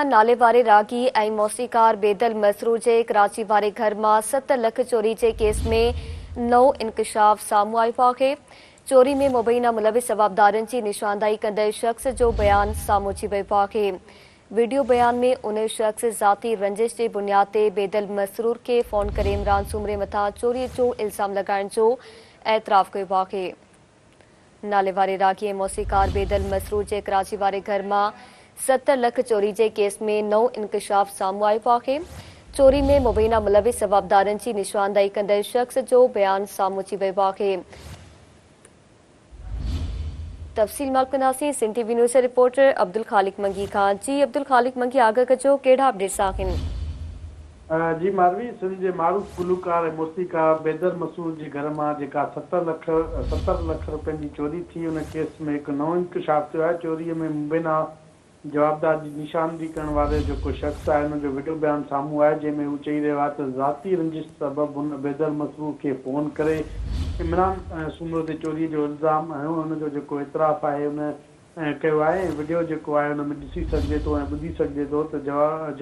نالي واري راڳي ۽ موسيقار بيدل مسرور جي ڪراچي واري گهر مان ست لک چوري جي ڪيس ۾ نئون انڪشاف سامهون آيو آهي. چوري ۾ مبينا ملوث جوابدارن جي نشاندهي ڪندڙ شخص جو بيان سامهون اچي ويو آهي. وڊيو بيان ۾ ان شخص ذاتي رنجش جي بنياد تي بيدل مسرور کي فون ڪري عمران سومري مٿان چوري جو الزام لڳائڻ جو اعتراف ڪيو آهي. ناليواري راڳي ۽ موسيقار بيدل مسرور جي ڪراچي واري گهر مان 70 لک چوري جي ڪيس ۾ نئون انڪشاف سامهون آيو آهي. چوري ۾ مبينا ملوث جوابدارن جي نشاندهي ڪندڙ شخص جو بيان سامهون اچي ويو آهي. تفصيل معلوم ڪنداسين سنڌ ٽي وي نيوز جي رپورٽر عبدالخالق منگي کان. جي عبدالخالق منگي آگاهه ڪجو ڪهڙا اپڊيٽس آهن. جي ماروي، سنڌ جي معروف گلوڪار ۽ موسيقار بيدر مسرور جي گهر مان جيڪا ستر لک 70 لک رپين جي چوري ٿي ان ڪيس ۾ هڪ نئون انڪشاف ٿيو آهي، چوري ۾ مبينا جوابدار جي نشاندهي ڪرڻ واري جيڪو شخص آهي ان جو وڊيو بيان سامهون آهي جنهن ۾ هو چئي رهيو آهي ته ذاتي رنجش سبب هن بيدر مسرور کي فون ڪري عمران سومرو تي چوري جو الزام هنيو ان جو جيڪو اعتراف آهي ان ڪيو آهي ۽ وڊيو جيڪو آهي ان ۾ ڏسي سگهجي ٿو ۽ ٻڌي سگهجي ٿو ته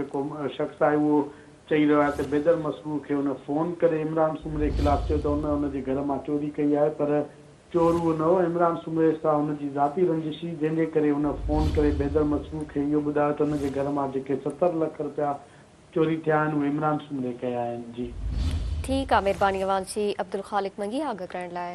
جيڪو شخص آهي اهو چئي رهيو آهي ته بيدل مسرور کي ان فون ڪري عمران سومري خلاف چيو ته ان ان جي گهر مان چوري ڪئي آهي پر چور اهو نه هو ۽ عمران سومري سان هن جي ذاتي رنجش هئي جنهن جي ڪري هن فون ڪري بيدل مسرور کي اهو ٻڌايو ته ان جي گهر مان جيڪي 70 لک رپيا چوري ٿيا آهن اهي عمران سومري ڪيا آهن جي. ٺيڪ آ مھرباني اوھان جي عبدالخالق منگي آگاھ ڪرڻ لاء.